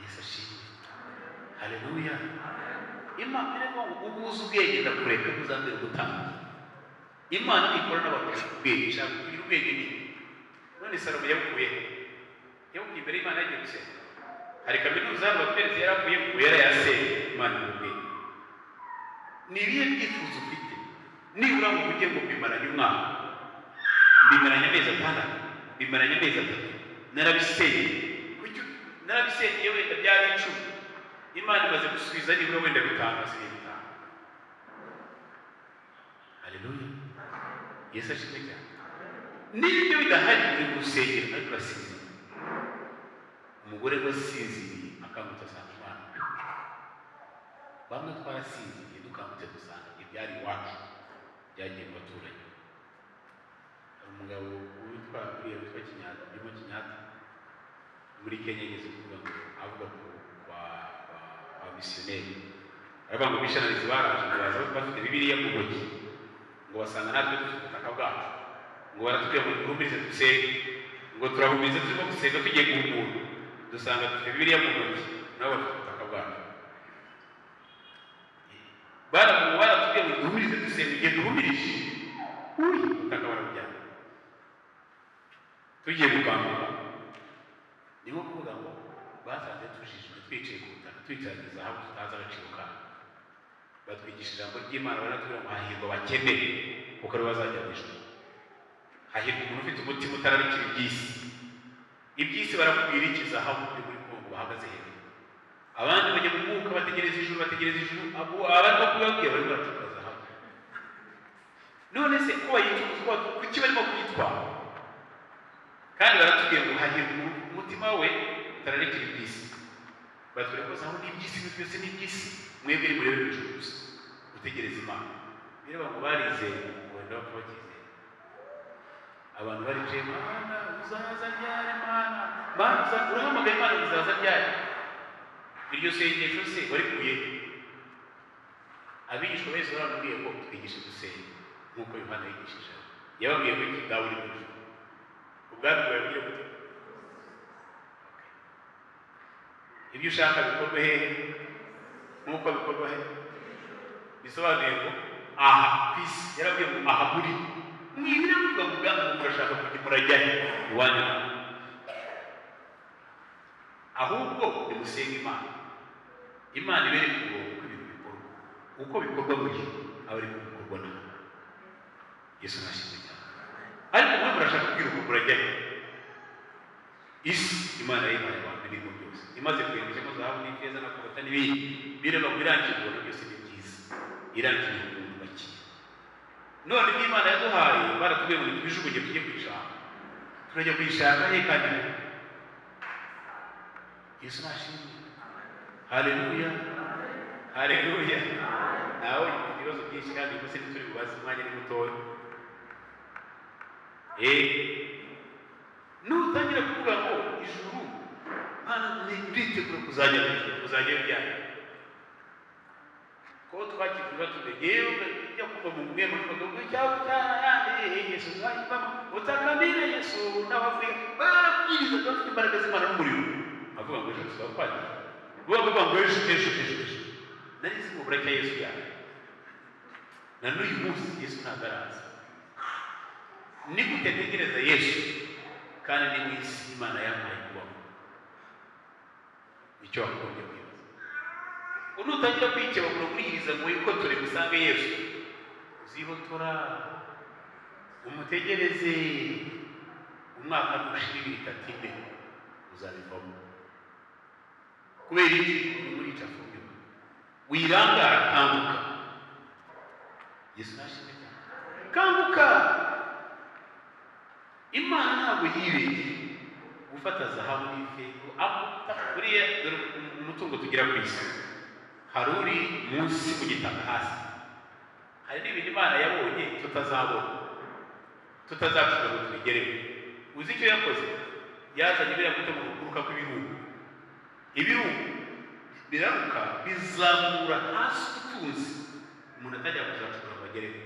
Yesu ashimwe, haleluya. Imana iravuga ngo ubuze ubwenge ndakureka ntuzambere gutanga. Imana ikora n'abantu bafite ubwenge, ishaka kugira ubwenge ni none Salomo yabukuye he? Yabukuye imbere y'Imana yagiye gusenga. Hari kaminuza hano batweretse yaravuye ngo yarayasenze, Imana imuha ubwenge. Ni ibihe byifuzo ufite? Nibura ngo ujye ngo mbimaranye umwaka, mbimaranye amezi 6, mbimaranye amezi 3, narabisengeye. Kuki narabisengeye wenda byari 10, Imana imaze gusubiza nibura wenda 5, hasigaye 5. Haleluya, Yesu ashimwe cyane. N'ibyo bidahari uri mu rusengero ariko urasinziriye. Umugore we asinziriye akangutse asanga umwana. Bamwe twarasinziriye dukangutse dusanga ibyari iwacu byagiye mu baturanyi. Hari umugabo witwa uriya witwa Kinyata, urimo Kinyata muri Kenya, yigeze kuvuga ngo avuga ku kwa Abamisiyoneri baravuga ngo missionaries baraje, ngo baza bafite Bibiliya mu ntoki, ngo basanga natwe dufite ubutaka bwacu, ngo baratubwira ngo duhumurize dusenge, ngo turahumurize, turimo gusenga tugiye guhumura dusanga dufite Bibiliya mu ntoki, nabo bafite ubutaka bwacu. Baratubwira ngo duhumurize dusenge, igihe duhumirije ubutaka barabujyana tugiye gukanguka. Ni nko kuvuga ngo basanze tujijwe twicaye ku butaka twicaranye zahabu tutazi agaciro kayo, batwigisha ijambo ry'Imana, baratubwira ngo hahirwa abakene kuko aribo bazajya mu ijuru, hahirwa umuntu ufite umutima utararikira iby'isi. Iby'isi barakubwira iki? Zahabu iri muri Kongo bahagaze hejuru, abandi bajya mu mwuka bategereza ijuru, bategereza ijuru, abandi bakubabwira barimo baracukura zahabu. None se ko bayicukuza kuki barimo kuyitwara? Kandi baratubwira ngo hahirwa umutima we utararikira iby'isi, batwereka ko zahabu n'iby'isi byose n'iby'isi, mwebwe nimurebe mu ijuru gusa utegereza Imana. Bireba ngo barizeye, ngo wenda bapfa bakizeye. Abantu baricaye, Mana uzaza ryari? Mana, Mana urahamagaye, Imana uzaza ryari? Iryo sengesho se warikuye? Abigishwa bese baramubwiye ngo twigishe gusenga nk'uko Yohana yigishije. Yababwiye ko iki? Dawe uri mu ijuru, ubwami bwawe bugire gute? Ibyo ushaka bikorwe hehe nk'uko bikorwa hehe? Bisobanuye ngo aha ku isi. Yarabwiye ngo aha muri mwibira muvuga ngo ubwami murashaka kujya murajya he? Iwanyu. Ahubwo nimusenge Imana, Imana ibereke umurongo uko ibintu bikorwa, uko bikorwa mu ijuru aba ariko bikorwa nawe. Yesu nashimwe cyane. Ariko mwe murashaka kwiruka murajya he? Isi Imana yayihaye abantu ibirimo byose, imaze kuyemejemo zahabu n'ifeza na korota n'ibindi, bireba ngo irangiye ubona byose ni byiza, irangiye umuntu bakiye. None ibyo Imana yaduhaye baratubwiye ngo nitubijugunye tujye kuyishaka. Turajya kuyishaka he kandi? Yesu nashimwe. Haleluya, haleluya. Nawe ufite ibibazo byinshi kandi gusa ntituri bubaze, umwanya ni mutoya. Nutangira kuvuga ngo ijuru Mana nditegura kuzajya mu ijuru, kuzajya ryari? Ko twakirwa tude yewe ujya kumva mu mwe mu bagabo cyangwa cyane Yesu uzayivamo utakamire Yesu n'abavuye barabwiriza bafite imbaraga z'Imana n'umuriro, avuga ngo ejo tuzaba twagiye, bavuga ngo ejo ejo ejo ejo. Nari nzi ngo buracya Yesu yaje, na n'uyu munsi Yesu ntabwo araza. Ni gute ntegereza Yesu kandi ni mu isi Imana yampaye kubaho? Icyo wagombye kwibaza, nutangira kwikebagura uriyiriza ngo wikotore usange Yesu, uzihotora umutegereze umwaka nushira 2 3 4 uzabivamo. Kubera iki? Uri muri cafunyuka wirangara. Kanguka, Yesu nashimwe cyane. Kanguka. Imana ntabwo yibeshye gufata zahabu n'ifeza. Buriya dore umutungo tugira ku isi, hari uri munsi mu gitaka hasi, hari n'ibintu Imana yabonye tutazabona, tutazacura ngo tubigereho. Uzi icyo yakoze? Yazanye biriya guta mu kuruka kw'ibirunga, ibirunga biraruka bizamura hasi ubutunzi umuntu atajya kuzacukura ngo agereho.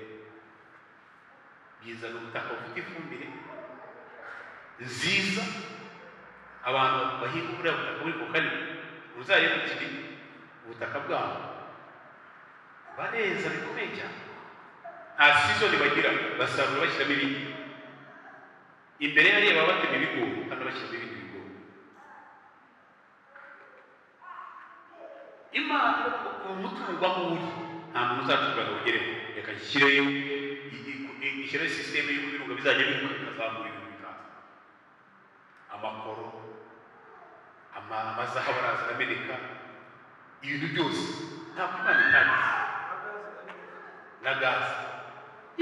Bizana ubutaka bufite ifumbire nziza, abantu bahinga buriya butaka buri ku kane, uzarebe ukiri ubutaka bwabo bareza bikomeye cyane, nta season bagira, basarura bashyiramo ibindi. Imbere hariya baba batema ibigori, hano bashyiramo ibindi bigori. Imana umutungo aho uri nta muntu uzacukura ngo ugereho, reka nshyireyo ishyireho sisiteme y'ibirunga bizajya biruka bikazamura ibintu bikaza, amakoro, amazahabu araza arameneka, ibintu byose. Ntabwo Imana itagize na gaze.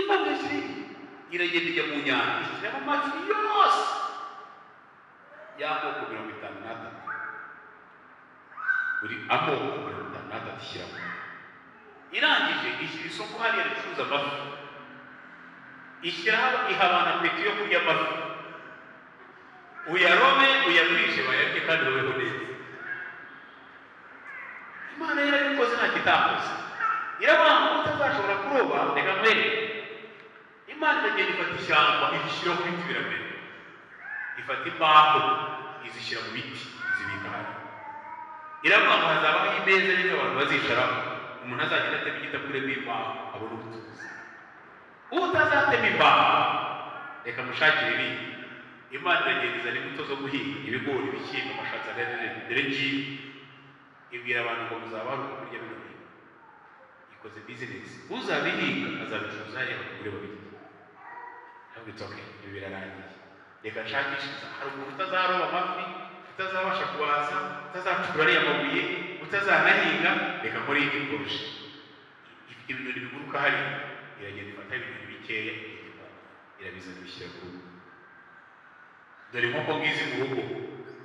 Imana yashyiriye iragenda ijya mu nyanja ishyiramo amafi yose y'amoko 53, buri amoko 53 ishyiramo. Irangije ishyira isoko hariya ricuruza amafi, ishyiraho iha abantu apeti yo kurya amafi, uyarome uyagurishe bayarye kandi babeho neza. Imana Kuroba reka nkwereke. Imana iragenda ifata ishyamba irishyiraho ibiti biramera, ifata imbaho izishyira mu biti izibika hano. Iravuga ngo hazabaho imeza nini abantu bazicaraho, umuntu azagenda atema igiti akuremo imbaho abone ubutunzi. Utazatema imbaho reka mushakire ibindi. Imana iragenda izana imbuto zo guhinga, ibigori, ibishyimbo, amashaza, dore ngibi. Ibwira abantu ngo muzabaho uko kurya bino bintu. Ikoze bizinesi, uzabihinga azabicuruza hariya bakagure babirye. Ntabwo it's okay, ibi birarangiye. Reka nshakishiriza. Hari umuntu utazaroba amafi, utazabasha kubaza, utazacukura ariya mabuye, utazanahinga, reka nkore iyindi projet. Ifite ibinyoni biguruka hariya, iragenda ifata ibinyoni bikeya, irabizana ibishyira ku rugo. Dore inkoko ngizi mu rugo.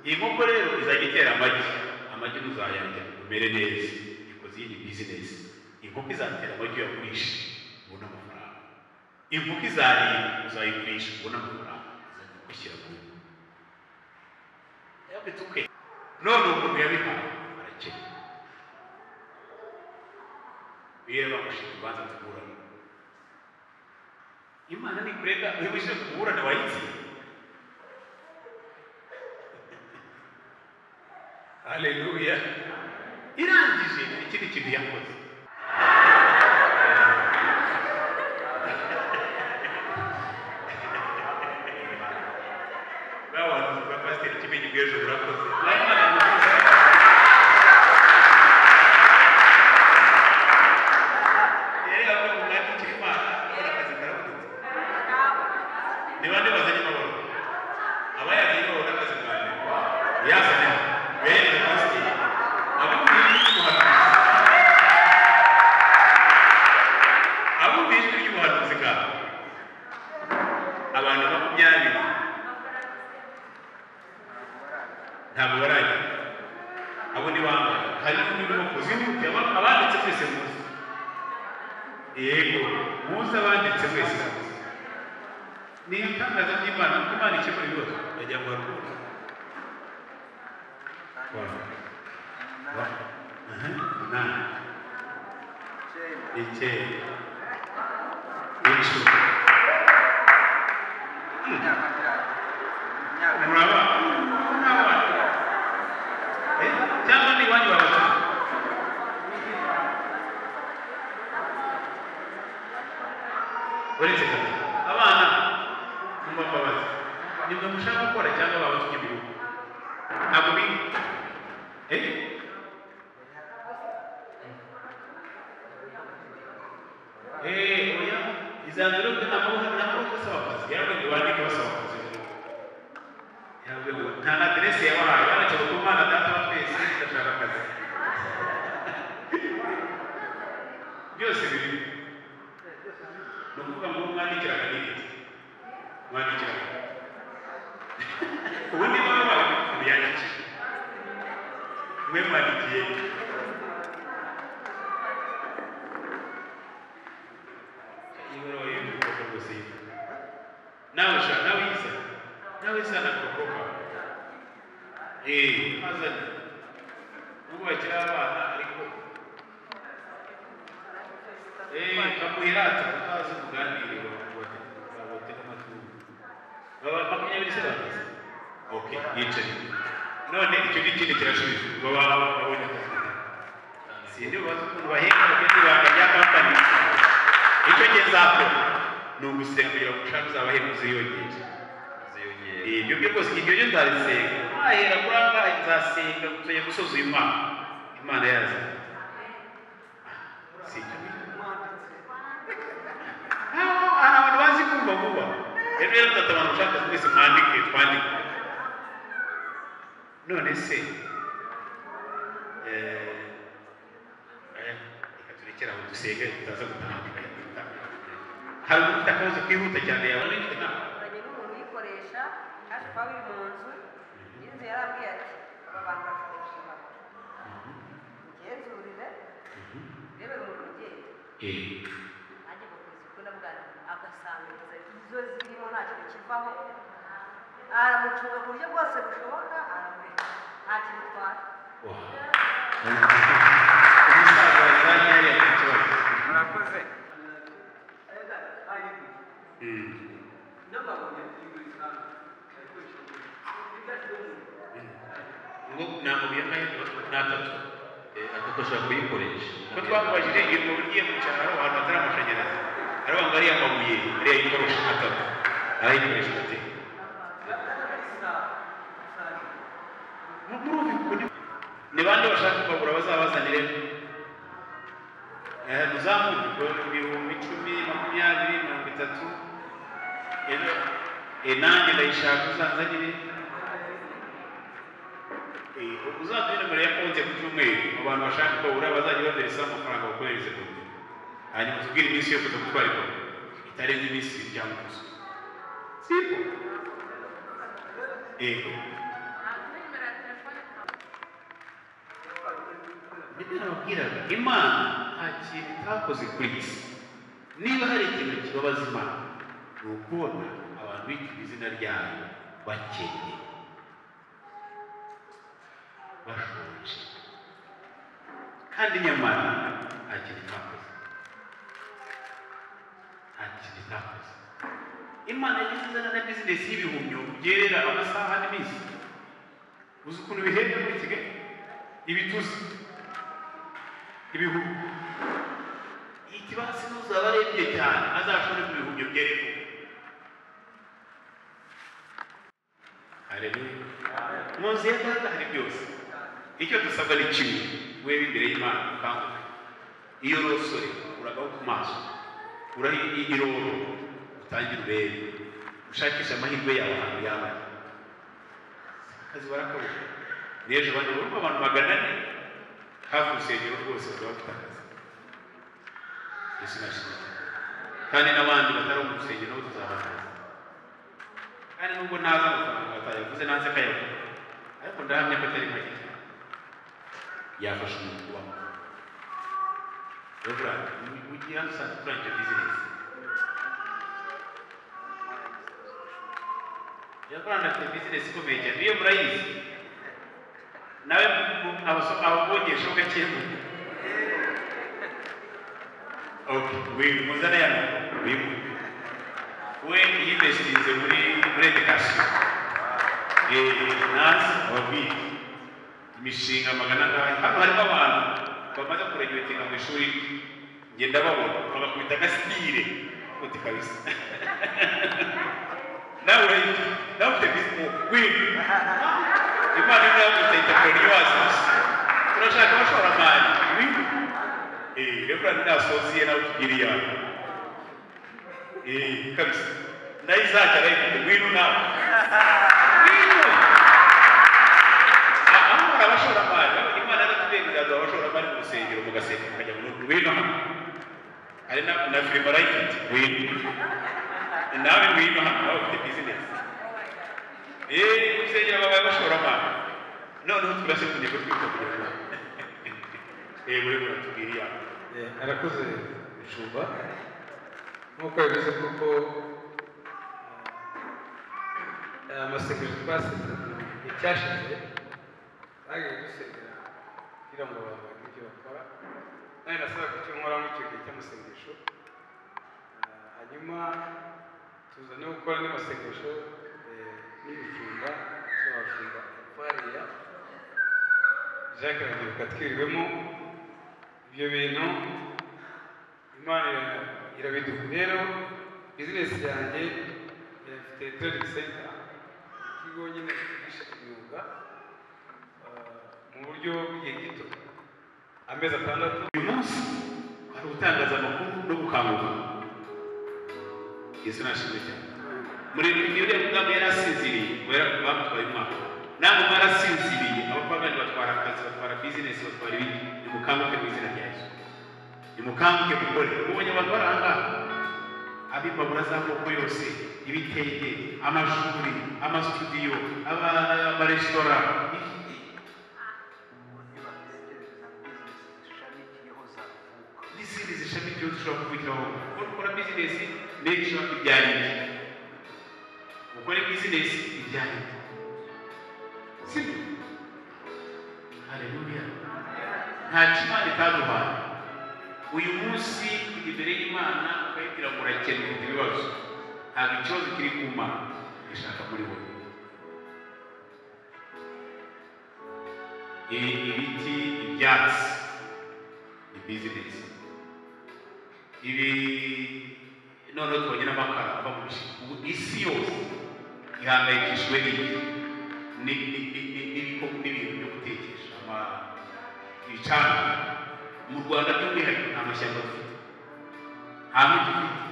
Iyi nkoko rero izajya itera amagi, amagi muzayarya umere neza. Ikoze iyindi bizinesi. Inkoko izatera amagi uyagurishe ubone amafaranga. Inkoko izaribwa uzayigurisha ubone amafaranga. Izajya igushyira mu rugo. Yabituke. None umuntu yabihawe arakennye. Rero bamushinga urubanza tuburane. Imana nikurega uhebuje kuburana wayitsinze. Haleluya. Irangije ikindi kintu yakoze. Bawa ba pasiteri Kimenyi bw'ejo burakoze. Yari avuga ngo mwandikire Imana, akora akazi karabonetse. Ni bande bazanye amabaruwa? Abayazanye babona akazi bwa mbere. Yazanye bene pasiteri. Abumviye ijwi ry'umuhanuzi. Abumviye ijwi ry'umuhanuzi kawe. Abantu 20 ntabwo baragera. Abo ni bangahe? Hari n'undi urimo kuzihute, abanditse mwese muze. Yego, muze abanditse mwese muze. Ni ibitangaza by'Imana, kuko Imana ikemura ibibazo. Bajya ngo haruguru. 8, 9, 10. Muraba n'abana. Cyangwa ni iwanyu babatuma. Uretse gato, abana mumbabazi, nimwe mushaka gukora cyangwa babatumye mu rugo? Ntabwo biga. Oya, izanduruke n'amaboko asaba akazi. Yaravuze ngo bandike basaba akazi. Yaravuze ngo nta na aderese yabahaye, banditse ngo ku Mana Data wa twese ndashaka akazi. Byose birimo. Ni ukuvuga ngo mwandikiraga n'ibiki? Mwandikiraga. Ubundi baba babiyandikiye. Mwe mwandikiye. Ibaruwa y'umukobwa rwose yitwa. Nawe sha, nawe isa. Nawe isa na kurokoka. Azanye. Nubwo bakiri abana ariko kamuhirata utazi muganire babatega amatwi. Baba 20 se bakazi. Okay, yicaye. None icyo ni ikindi kirasubizwa. Baba babonye akazi. Sindi ubaza ukuntu bahembwa bagende ibanga rya kampani. Icyo nge nzakora ni ugusenga kugira ngo umushahara uzabahembe uziyongere. Ibyo byo rwose ibyo byo nzabisenga. Nahera kuri angahe nzasenga tujya gusoza uyu mwaka. Imana yaza. Si ibyo. Hari abantu bazi kumva vuba. Rero rero mfata abantu ushaka mwese mwandike twandike. None se reka turekere aho dusenge tutaza gutaha. Hari umuntu ufite akabazo kihuta cyane yawe ufite inama. Uranye n'umuntu uyikoresha haje kuba biri mu nzu, nyir'inzu yarambwiye ati aba bantu bacuruza impapuro, ugenzurire urebere umuntu ugenda. Nanjye bakoze uko ndamubwira agasanga izo zirimo nta kintu kivaho, aramucunga ku buryo bwose bushoboka, aramureka nta kintu itwara. Umusaza wazanye hariya ku kibazo. Murakoze. Ngo ni amabuye angahe? Ni atatu. Atatu ashobora kuyikoresha. Ko twamubajije iyo ugiye mu cyaro ahantu hatari amashanyarazi, aravuga ngo ariya mabuye ariya yikoresha atatu arayikoresha ate? Ni bande bashaka kubagura bazabazanire? Muzamure 10,000, 20, 30. Nanjye ndayishaka uzanzanire. Uzaduhe nomero ya konti ku cyumweru, abantu bashaka kubagura bazajya baveresa amafaranga bakohereze konti, hanyuma tubwire iminsi yo kuza gutwara imbabura itarenze iminsi ibiri cyangwa umunsi, sibyo? Yego. Nibyo nababwiraga, Imana nta kintu itakoze kuri iyi si. Niba hari ikintu kibabaza Imana ni ukubona abantu bitwa izina ryayo bakennye, bashonje, kandi nyamara nta kintu itakoze, nta kintu itakoze. Imana yagize izana na bizinesi y'ibihumyo byerera amasaha n'iminsi. Uzi ukuntu bihenda muri Kigali? Ibituzi, ibihumyo. Ikibasi n'uzaba arembye cyane azashore mu bihumyo byere vuba. Haleluya. Mu nzu ya Data hari byose. Icyo dusabwa ni kimwe, wewe imbere y'Imana ukanguke. Iyo rosore uragaho ku maso, urahi iroro, utangire urebe, ushakishe amahirwe yawe ahantu yaba. Akazi barakabura. N'ejo bandi urumva abantu 400 hafi urusengero rwose bakaba bafite akazi. Yesu nashimwe cyane. Kandi n'abandi batari mu rusengero nabo tuzabaha akazi. Kandi nubwo ntazi amafaranga batayavuze nanze akayavuga, ariko ndahamya ko atari make cyane. Yafasha umuntu kubaho. Reverend, ugiye hano usanzwe turangije bizinesi. Yakorana afite bizinesi ikomeye cyane, iyo murayizi. Nawe ababongesha gake mu. Okay, we muzana ya we we yinvestinze muri education. Nazi ababwiye imishinga 400. Hano harimo abantu bamaze kugraduatinga mu ishuri, ngenda babona bagakubita agasitire uti kabisa. Nawe nawe ufite business win. Imana nawe entrepreneurs. Turashaka abashoramari. Win. Reverend nasoziye nawe tugiriya. Kabisa. Ndayizaka arayifite win nawe. Win. Aho abashoramari, Imana yaratubwiye ngo abashoramari mu rusengero mugasenga mukajya mu win hano. Hari na firima arayifite win. Nawe win hano nawe ufite business. Urusengero babaye abashoramari. Noneho turase ku ntego twita kugira ngo buri muratubwira. Arakoze Mushumba, nk'uko yabivuze kuko amasengesho twasenze icyashize twagiye dusengera kugira ngo abantu bagire ibyo bakora. Nanjye nasabaga icyo nkora muri icyo gihe cy'amasengesho, hanyuma tuza no gukora n'amasengesho n'ibijumba by'abashumba hariya Jacques arabyibuka twiriwemo ibyo bintu, Imana irabiduha. Rero bizinesi yanjye ifite trading center, ikigo nyine kigisha imyuga mu buryo bw'igihe gito, amezi 6. Uyu munsi hari gutangaza amakuru no gukanguka. Yesu nashimwe cyane. Muri uriya mudamu yari asinziriye, bamutwaye umwaka. Namwe mwarasinziriye, abapagani batwara akazi, batwara bizinesi, batwara ibindi. Nimukanguke mu izina rya Yesu. Nimukanguke mukore. Mubonye abantu bari aha ngaha, ab'imbabura z'amoko yose, ibitenge, amashuri, amasitudiyo, amaresitora. N'izindi zishamikiyeho dushobora kuvugiraho. Ukora bizinesi, make sure ibyara indi. Ukore bizinesi ibyara indi. Sibyo? Haleluya. Nta Imana itaduhaye. Uyu munsi kujya imbere y'Imana ukayibwira ngo urakennye ufite ibibazo, Ntabwo ikibazo kiri ku Mana, gishaka muri wowe. Ibiti, ibyatsi ni business. Ibi noneho tubonye n'amakara ava mu bishyimbo. Ubu isi yose ihangayikishijwe n'iki? N'ibintu byo gutekesha ibicanwa. Mu Rwanda by'umwihariko nta mashyamba dufite, nta miti dufite,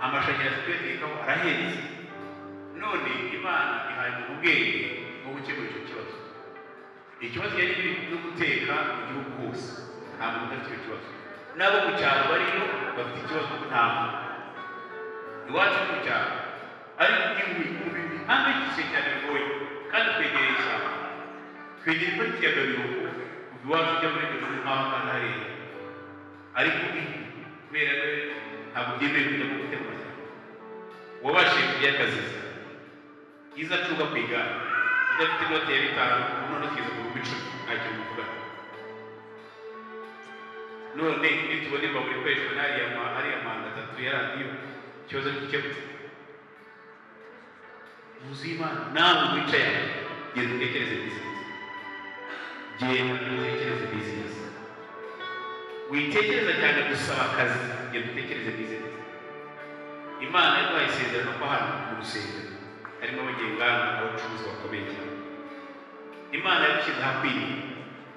amashanyarazi tuyatekaho arahenze. None Imana ihaye umuntu ubwenge bwo gukemura icyo kibazo. Ikibazo yari no guteka mu gihugu hose, nta muntu udafite icyo kibazo. N'abo mu cyaro bariyo bafite ikibazo kuko nta muntu iwacu mu cyaro, ariko inkwi mu bintu bihangayikishije cyane bigoye, kandi twegereye ishyamba, twegereye pariki ya Gabiro. Kuva iwacu ujya muri Gabiro nk'aho ngaho hariya, ariko inkwi kubera ko ntabwo byemewe kujya mu gutema amashyamba. Uwabashije kujya akaziza iza acunga ku igare udafite inote ya 5, none tugeze ku bihumbi 10, nta kintu muvugana. None nitubona imbabura ikoreshwa n'ariya manda 3 ya radiyo, ikibazo gikemutse. Muzi Imana, nawe wicaye aho, genda utekereze business, genda utekereze business. Witekereza cyane gusaba akazi, genda utekereze business. Imana yaduhaye isezerano ko hano mu rusengero harimo abanyenganda, abacuruzi bakomeye cyane. Imana yadushyize ahakwiriye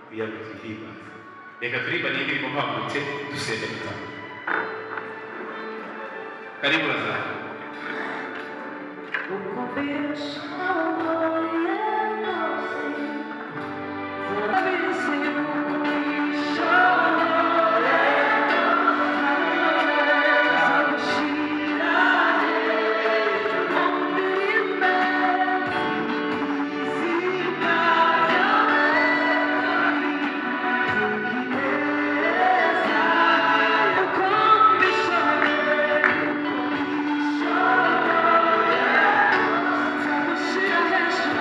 kugira ngo tuyihimbaze. Reka turirimba n'indirimbo mpagurutse dusenga dutaha. Karibu Lazaro. Yeah.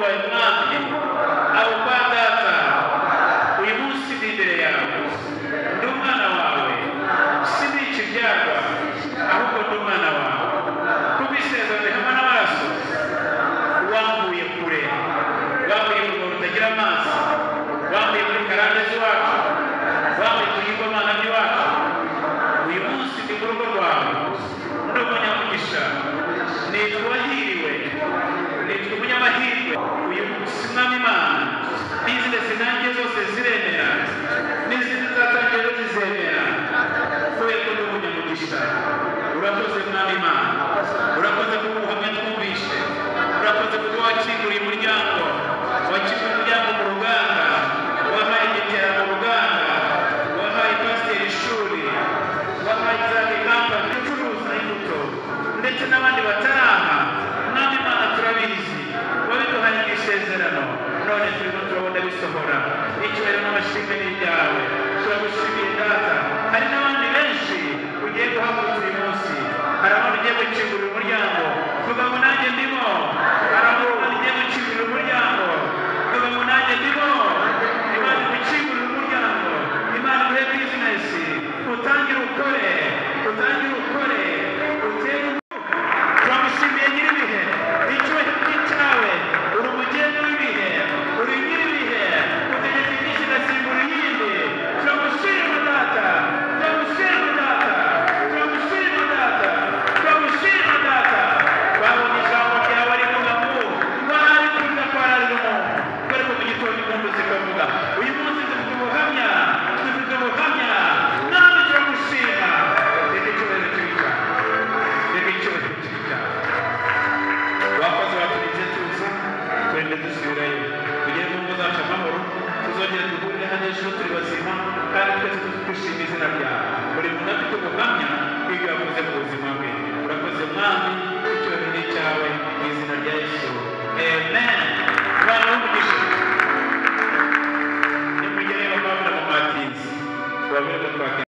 wawe Mwami, abo kwa data, uyu munsi ndi imbere yawe, ndi umwana wawe, sindi ikibyarwa, ahubwo ndi umwana wawe. Kubw'isezerano rihamwe n'amaraso, wambuye kure, wambuye mu rwobo rutagira amazi, wambuye muri karande z'iwacu, wambuye ku bigirwamana by'iwacu. Uyu munsi ndi mu rugo rwawe, ndi umunyamugisha, nitwa uwahiriwe, nitwa umunyamahirwe. Uyu munsi Mwami Imana, bizinesi nanjye zose ziremera, n'izindi zatangiye zizemera, kubera ko ndi umunyamugisha. Urakoze Mwami Imana, urakoze kuko ubuhamya twumvishe, urakoze kuko wakinguriye umuryango, wakinguriye umuryango mu ruganda, wahaye igitera mu ruganda, wahaye pasiteri ishuri, wahaye izaki kampani icuruza imbuto, ndetse n'abandi bataraha. Mwami Imana turabizi, wabiduhaye mu isezerano, none turimo turabona bisohora. Icyubahiro n'amashimwe ni ibyawe, turagushimiye Data. Hari n'abandi benshi ugiye guhagurutsa uyu munsi, hari abandi ugiye gukingurira umuryango, vuga ngo nanjye ndimo. Hari abandi ugiye gukingurira umuryango, vuga ngo nanjye ndimo. Imana igukingurire umuryango, Imana iguhe bizinesi, utangire ukore, utangire ukore, utere. Turagushimiye nyir'ibihe, icyubahiro ni icyawe, uri umugeni w'ibihe, uri nyir'ibihe, utegeka ibyinshi igasimbura iyindi. Turagushima Data, turagushima Data, turagushima Data, turagushima Data. Babonye ijambo ryawe rivuga ngo wari kurya kwararira umuntu, ariko mu gitondo impundu zikavuga. Uyu munsi dufite ubuhamya, dufite ubuhamya, nawe turagushima. Reka icyubahiro kibe icyawe, reka icyubahiro kibe icyawe. Wakoze waturinze tuza, turinde dusubirayo, tugere mu ngo zacu amahoro, tuzongera duhurire hano ejo turi bazima, kandi twese dushima izina ryawe. Buri muntu afite ubuhamya bw'ibyo yakoze mu buzima bwe. Urakoze Mwami, icyubahiro ni icyawe, mu izina rya Yesu, amen. Imana w'umugisha, nimugereyo bavabura mu matinzi, tubabwire ko twakira.